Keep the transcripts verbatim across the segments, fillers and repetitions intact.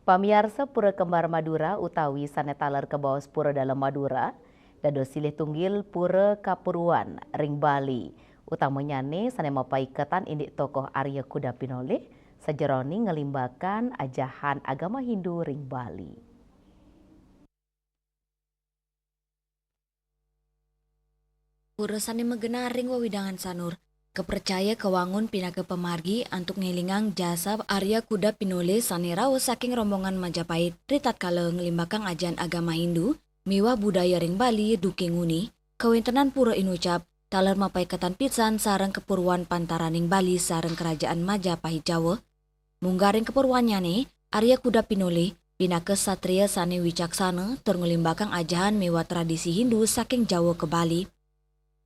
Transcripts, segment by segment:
Pamiarsa, Pura Kembar Madura utawi sane taler kabaos Pura Dalem Madura, dados silih tunggil pura kapuruan ring Bali, utamanyane sane mapaiketan indik tokoh Arya Kuda Pinolih sajeroning ngelimbakang ajahan agama Hindu ring Bali. Pura sane magenah ring wewidangan Sanur, kapracaya kawangun pinaka pamargi antuk ngelingang jasa Arya Kuda Pinolih sane rauh saking rombongan Majapahit ritatkala nglimbakang ajahan agama Hindu miwah budaya ring Bali duke nguni, kawentenan Pura Inucap taler mapaiketan pisan sareng kapuruan pantaraning Bali sareng Kerajaan Majapahit Jawa. Munggah ring kapuruannyane, Arya Kuda Pinolih pinaka satria sane wicaksana tur nglimbakang ajahan miwah tradisi Hindu saking Jawa ka Bali.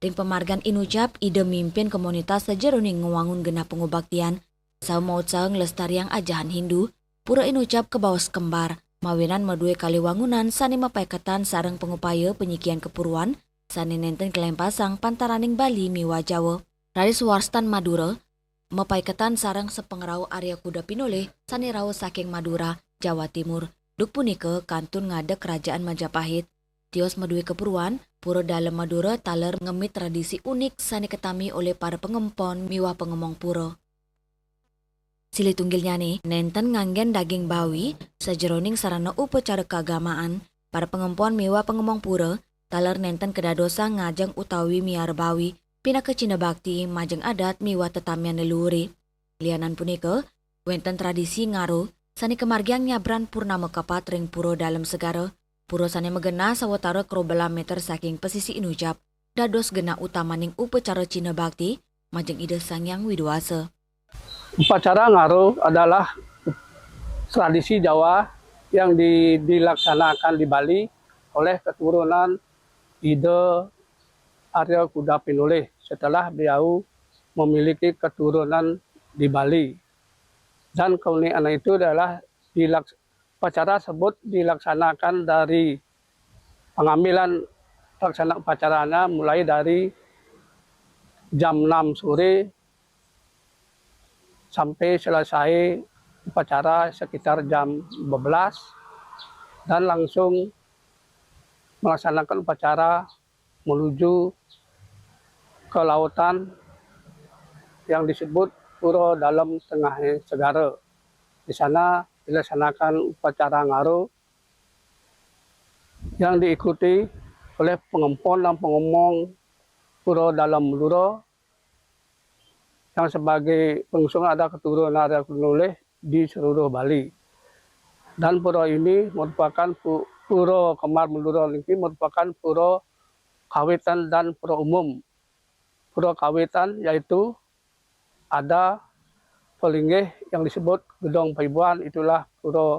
Ring pamargan Inucap, Ida mimpin komunitas sajeroning ngwangun genah pangubaktian, saha mautsaha nglestariang ajahan Hindu. Pura Inucap kabaos kembar, mawinan madue kalih wangunan sane mapaiketan sareng pangupaya panyikian kapuruan sane nenten kalempasang pantaraning Bali miwah Jawa. Raris wastan Madura, mapaiketan sareng sapangrauh Arya Kuda Pinolih sane rauh saking Madura, Jawa Timur. Duk punika kantun ngadeg Kerajaan Majapahit. Tios madue kapuruan, Pura Dalem Madura taler ngemit tradisi unik sane katami olih para pangempon miwah pangemong pura. Silih tunggilnyane nenten nganggen daging bawi sajeroning sarana upacara kaagamaan. Para pangempon miwah pangemong pura taler nenten kadadosang ngajeng utawi miara bawi pinaka cihna bakti majeng adat miwah tetamian leluhure. Lianan punika, wenten tradisi ngaro sane kamargiang nyabran purnama kapat ring Pura Dalem Segara, pura sane magenah sawatara krobelas meter saking pesisi Inucap, dados genah utamaning upacara cihna bakti majeng Ida Sang Hyang Widi Wasa. Upacara ngaro adalah tradisi Jawa yang di-, dilaksanakan di Bali oleh keturunan Ida Arya Kuda Pinolih setelah beliau memiliki keturunan di Bali. Dan keunikan itu adalah dilaks-, upacara tersebut dilaksanakan dari pengambilan pelaksana upacaranya mulai dari jam enam sore sampai selesai upacara sekitar jam dua belas, dan langsung melaksanakan upacara menuju ke lautan yang disebut Pura Dalem Tengah Segara. Di sana dilaksanakan upacara ngaro yang diikuti oleh pengempon dan pengemong Pura Dalem Madura yang sebagai pengusung ada keturunan Arya Kuda Pinolih di seluruh Bali. Dan pura ini merupakan pu-, Pura Kembar Madura niki merupakan pura kawitan dan pura umum. Pura kawitan yaitu ada pelinggih yang disebut Gedong Paibuan, itulah pura,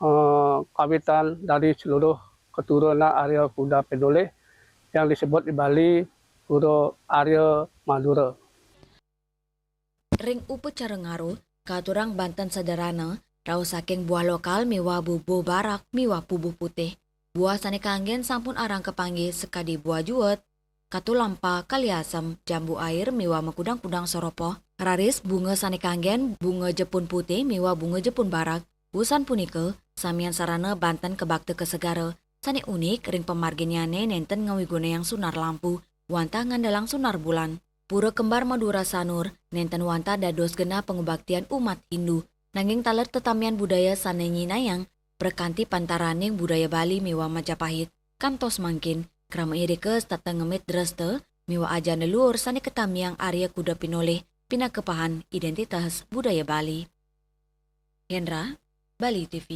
eh, kawitan dari seluruh keturunan Arya Kuda Pinolih yang disebut di Bali Pura Arya Madura. Ring upacara ngaro, katurang banten sederhana, rauh saking buah lokal miwah bubuh barak miwah bubuh putih. Buah sane kanggen sampun arang kapanggih sakadi buah juet, katulampa, kaliasem, jambu air miwah makudang-kudang soropoh. Raris bunga sane kanggen bunga jepun putih miwah bunga jepun barak. Wusan punika, samian sarana banten kabakta ka segara. Sane unik, ring pamarginnyane nenten ngawigunayang sunar lampu, wantah ngandelang sunar bulan. Pura Kembar Madura Sanur nenten wantah dados genah pangubaktian umat Hindu, nanging taler tetamian budaya sane nyinayang prakanti pantaraning budaya Bali miwah Majapahit. Kantos mangkin, krama irika setata ngemit dresta miwah ajahan leluhur sane katamiang Arya Kuda Pinolih pinaka pahan identitas budaya Bali. Hendra, Bali T V.